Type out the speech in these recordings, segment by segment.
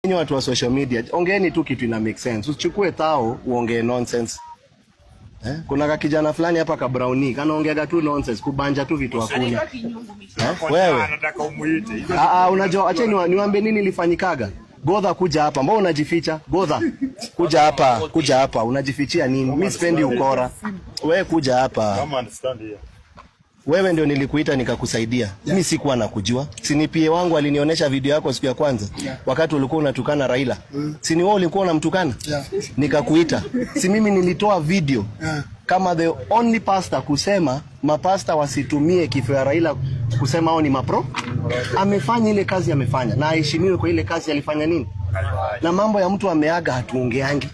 Nyinyi watu wa social media, ongeeni tu kitu ina make sense. Usichukue thao uongee nonsense. Eh? Kuna ka kijana fulani hapa ka brownie kanaongeaga tu nonsense, kubanja tu vitu hakuna. Eh? Wewe. Anataka umuite. Ah, ah, unajua acha niwaambie nini ilifanyikaga. Godha, kuja hapa. Mbona unajificha? Godha. Kuja hapa, kuja hapa. Unajifichia nini? Mimi sipendi ukora. Wewe kuja hapa. Come and stand here. Wewe ndio nilikuita nikakusaidia. Mimi sikuwa nakujua. Si ni PA wangu alinionyesha video yako siku ya kwanza wakati ulikuwa unatukana Raila. Si ni wewe ulikuwa unamtukana? Yeah. Nikakuita. Si mimi nilitoa video kama the only pastor kusema mapasta wasitumie kifo ya Raila kusema hao ni mapro. Amefanya ile kazi amefanya, na aheshimiwe kwa ile kazi alifanya nini? Na mambo ya mtu ameaga hatuongeangi.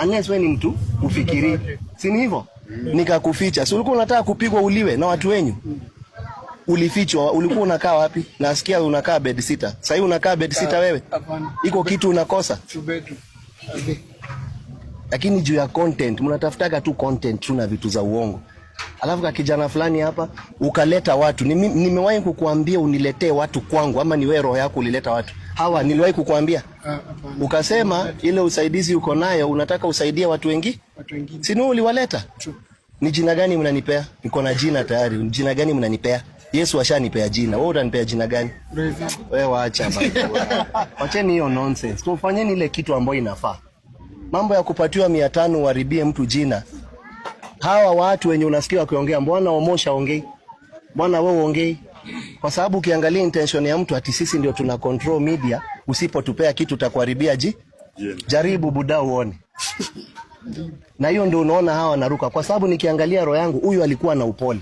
Unless wewe ni mtu ufikiri. Si ni hivyo? Nikakuficha. Si ulikuwa unataka kupigwa uliwe na watu wenyu? Ulifichwa, ulikuwa unakaa wapi? Nasikia unakaa bed sitter. Sasa hivi unakaa bed sitter wewe? Hapana. Iko kitu unakosa? Two bedroom. Okay. Lakini juu ya content mnatafutaga tu content tu na vitu za uongo. Alafu ka kijana fulani hapa ukaleta watu. Nimewahi kukuambia uniletee watu kwangu ama ni wewe roho yako ulileta watu? Hawa niliwahi kukuambia. Ah, hapana. Ukasema ile usaidizi uko nayo unataka usaidie watu wengi? Watu wengine. Si ni wewe uliwaleta? True. Ni jina gani mnanipea? Niko na jina tayari. Jina gani mnanipea? Yesu ashanipea jina. Wewe utanipea jina gani? Reza. Wewe waacha bana. Wacheni hiyo nonsense. Tufanyeni ile kitu ambayo inafaa. Mambo ya kupatiwa 500 uharibie mtu jina. Hawa watu wenye unasikia wakiongea, mbona Omosha ongei? Mbona wewe ongei? Kwa sababu ukiangalia intention ya mtu ati sisi ndio tuna control media, usipotupea kitu utakuharibia ji. Jina. Jaribu buda uone. Na hiyo ndio unaona hawa wanaruka, kwa sababu nikiangalia roho yangu, huyu alikuwa na upole.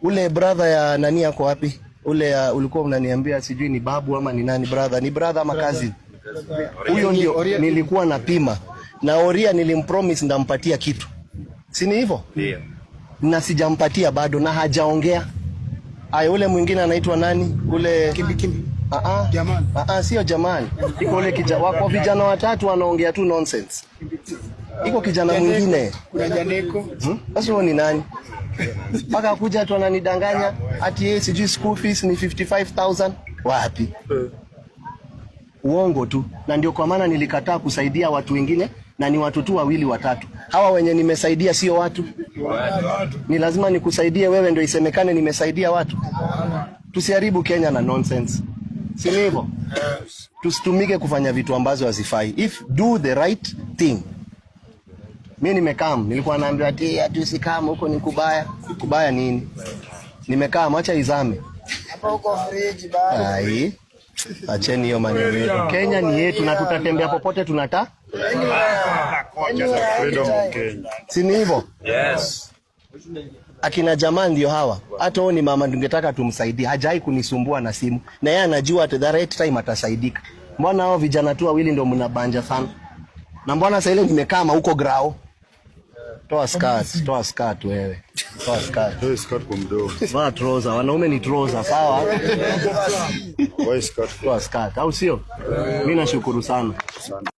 Ule brother ya nani yako wapi? Ule ya, ulikuwa unaniambia sijui ni babu ama ni nani brother, ni brother ama cousin? Huyo ndio Oria. Nilikuwa napima na Oria, nilimpromise ndampatia kitu, si ni hivyo? Ndio. Na sijampatia bado na hajaongea. Aya, ule mwingine anaitwa nani? Ule Kimbi kimbi. Ah ah. Jaman. Ah ah, sio jamani. Iko ule kijana, wako vijana watatu wanaongea tu nonsense. Iko kijana mwingine. Kuna Janeko. Hmm? Sasa huo ni nani? Mpaka kuja tu ananidanganya ati yeye sijui school fees ni 55,000 wapi? Uongo tu. Na ndio kwa maana nilikataa kusaidia watu wengine na ni watu tu wawili watatu. Hawa wenye nimesaidia sio watu. Ni lazima nikusaidie wewe ndio isemekane nimesaidia watu. Tusiharibu Kenya na nonsense. Si ni hivyo? Tusitumike kufanya vitu ambazo hazifai. If do the right thing. Mi nimekam, nilikuwa naambiwa ati usikam huko ni kubaya. Kubaya nini? Nimekaa, acha izame. Hapa huko friji bado. Ai. Acheni hiyo maneno yetu. Kenya ni yetu na tutatembea popote tunata. Freedom of Kenya. Si ni hivyo? Yes. Akina jamaa ndio hawa. Hata huyo ni mama tungetaka tumsaidie. Hajai kunisumbua na simu. Na yeye anajua at the right time atasaidika. Mbona hao vijana tu wawili ndio mnabanja sana? Na mbona sasa ile nimekaa huko grao? Toa skirt, toa skirt wewe. Toa skirt. Toa skirt kwa mdomo. Vaa trouser, wanaume ni trouser, sawa? Vaa skirt. Toa skirt, au sio? Mimi nashukuru sana.